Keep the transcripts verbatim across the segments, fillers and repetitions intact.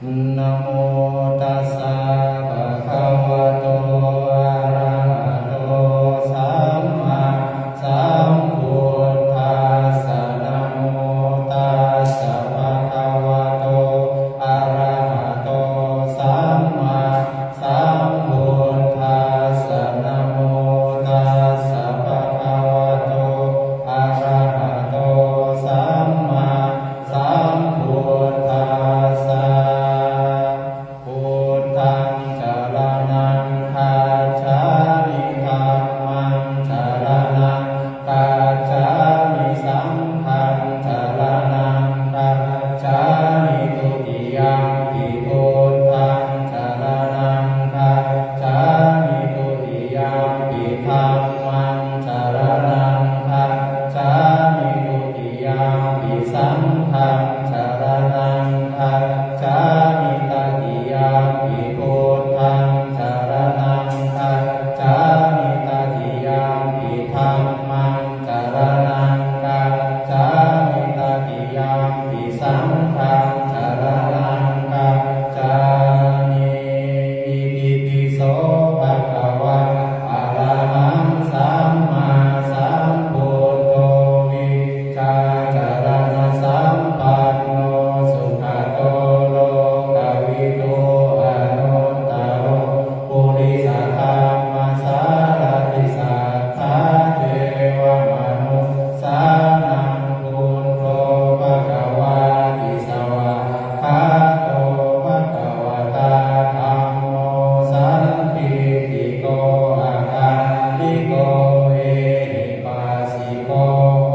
Namo tassa bhagavato arahato sammāsambuddhassa. Namo tassa bhagavato arahato sammāsambuddhassa. Namo tassa bhagavato arahato sammā sambuddhassa. Buddhaṃ saraṇaṃ gacchāmi. Dhammaṃ saraṇaṃ gacchāmi. Saṅghaṃ saraṇaṃ gacchāmi. Dutiyampi buddhaṃ saraṇaṃ gacchāmi. Dutiyampi dhammaṃ saraṇaṃ gacchāmi. Dutiyampi saṅghaṃ saraṇaṃ gacchāmi. Tatiyampi buddhaṃ saraṇaṃ gacchāmi. Tatiyampi dhammaṃ saraṇaṃ gacchāmi. Tatiyampi saṅghaṃ saraṇaṃ gacchāmi. Itipi so bhagavā arahaṃ sammāsambuddho vijjācaraṇasampanno sugato lokavidū anuttaro purisadammasārathi satthā devamanussānaṃ buddho bhagavāti. Svākkhāto bhagavatā dhammo sandiṭṭhiko akāliko ehipassiko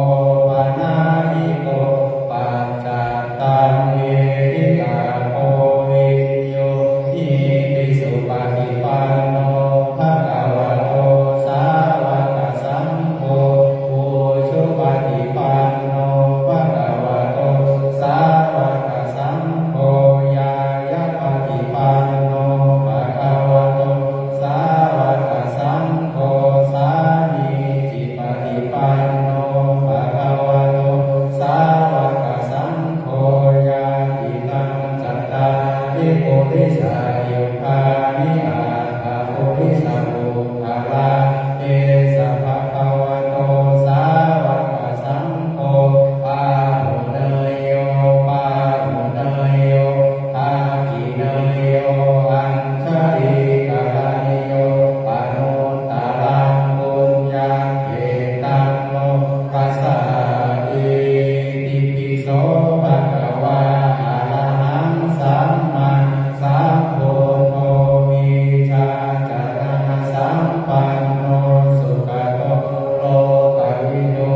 opanayiko paccat taṃ veditabbo viññūhīti. Supaṭipanno bhagavato sāvakasaṅgho, ujupaṭipanno bhagavato sāvakasaṅgho, ñāyapaṭipanno bhagavato sāvakasaṅgho, sāmīci paṭipanno bhagavato sāvakasaṅgho, yadidaṃ cattāri purisayugāni aṭṭha purisapuggalā, esa bhagavato sāvakasaṅgho, āhuneyyo pāhuneyyo dakkhiṇeyyo añjalikaraṇīyo anuttaraṃ puññakkhettaṃ lokassāti. Itipi so bhagavā arahaṃ sammāsambuddho vijjācaraṇasampanno sugato lokavidū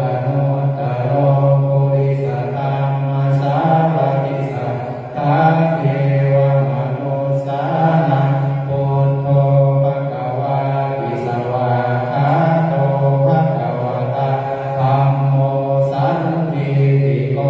anuttaro purisadammasārathi satthā devamanussānaṃ buddho bhagavāti. Svākkhāto bhagavatā dhammo sandiṭṭhiko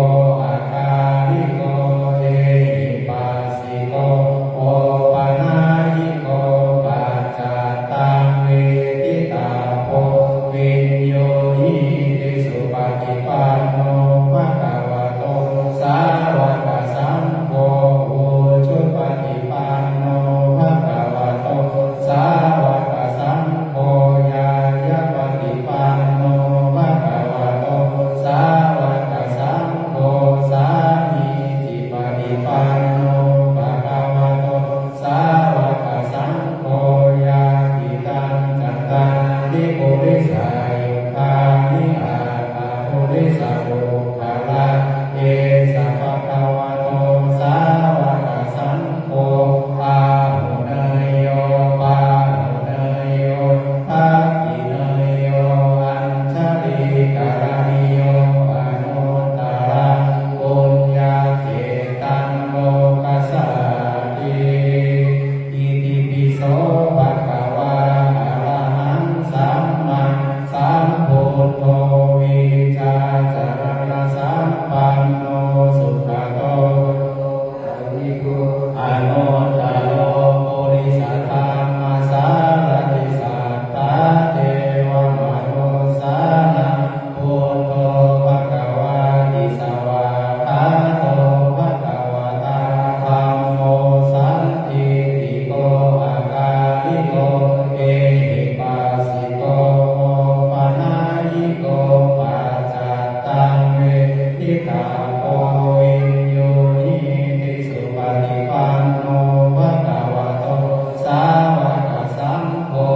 Āgātāno viññūhīti. Supaṭipanno bhagavato sāvakasaṅgho,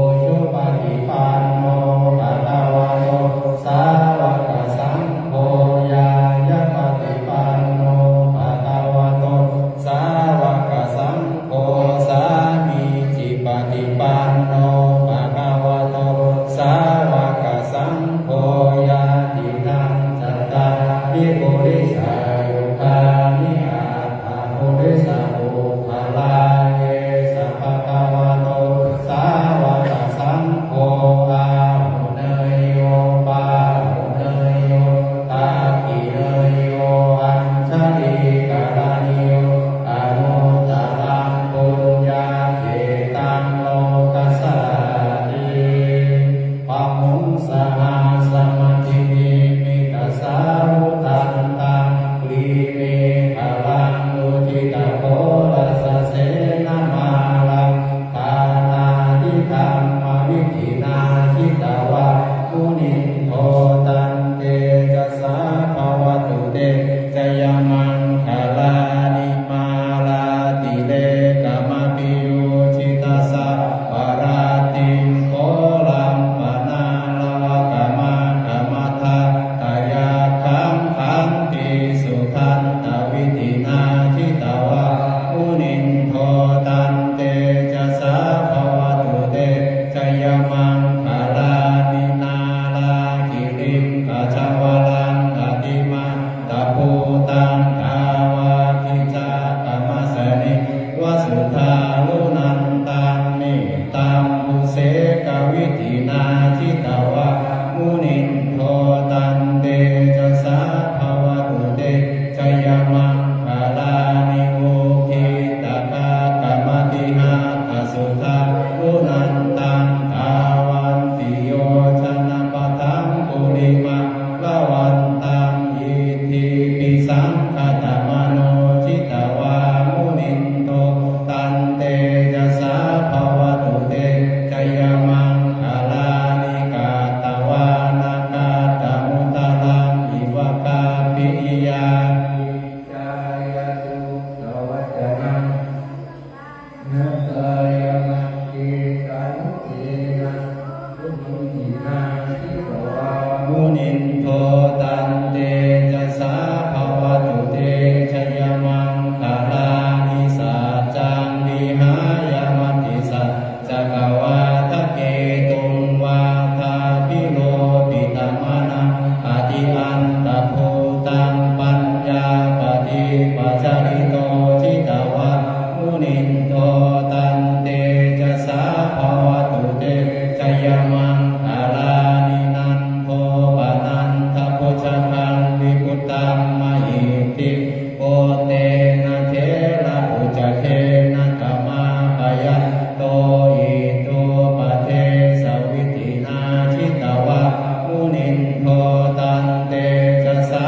ujupaṭipanno bhagavato sāvakasaṅgho, ñāyapaṭipanno bhagavato sāvakasaṅgho, sāmīcipaṭipanno bhagavato sāvakasaṅgho, yadidaṃ cattāri purisayugāni aṭṭha purisapuggalā, esa bhagavato sāvakasaṅgho, āhuneyyo pāhuneyyo dakkhiṇeyyo añjalikaraṇīyo anuttaraṃ puññakkhettaṃ lokassāti. Bāhuṃ sahassamabhinimmitasāvudhantaṃ, grīmekhalaṃ uditaghorasasenamāraṃ, dānādidhammavidhinā jitavā munindo, tantejasā bhavatu te jayamaṅgalāni. Mārātirekamabhiyujjhitasabbarattiṃ, ghorampanāḷavakamakkhamathaddhayakkhaṃ, khantīsudantavidhinā jitavā munindo, tantejasā bhavatu te jayamaṅgalāni. Nāḷāgiriṃ gajavaraṃ atimattabhūtaṃ, dāvaggicakkamasanīva sudāruṇantaṃ, mettambusekavidhinā jitavā munindo, tantejasā bhavatu te jayamaṅgalāni. Ukkhittakhaggamatihatthasudāruṇantaṃ, dhāvantiyojanapathaṅgulimālavantaṃ, iddhībhisaṅkhatamano jitavā munindo, tantejasā bhavatu te jayamaṅgalāni. Katvāna kaṭṭhamudaraṃ iva gabbhinīyā, ciñcāya duṭṭhavacanaṃ janakāyamajjhe, taṃ tejasā munindo, tantejasā bhavatu te jayamaṅgalāni. Saccaṃ vihāya matisaccakavādaketuṃ, vādābhiropitamanaṃ atiandhabhūtaṃ, paññāpadīpajalito jitavā munindo, tantejasā bhavatu te jayamaṅgalāni. Nandopanandabhujagaṃ vibudhaṃ mahiddhiṃ, puttena therabhujagena damāpayanto, iddhūpadesavidhinā jitavā munindo, tantejasā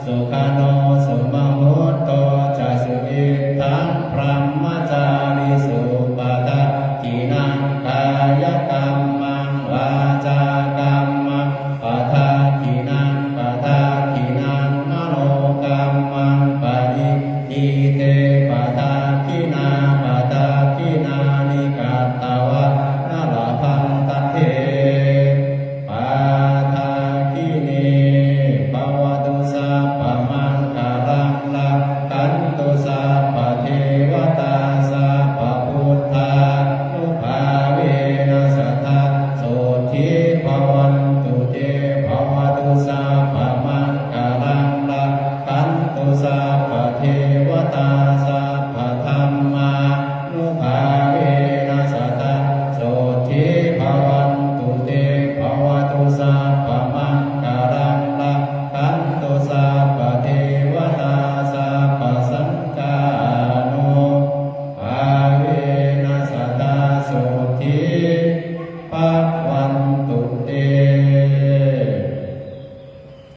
sukhaṇo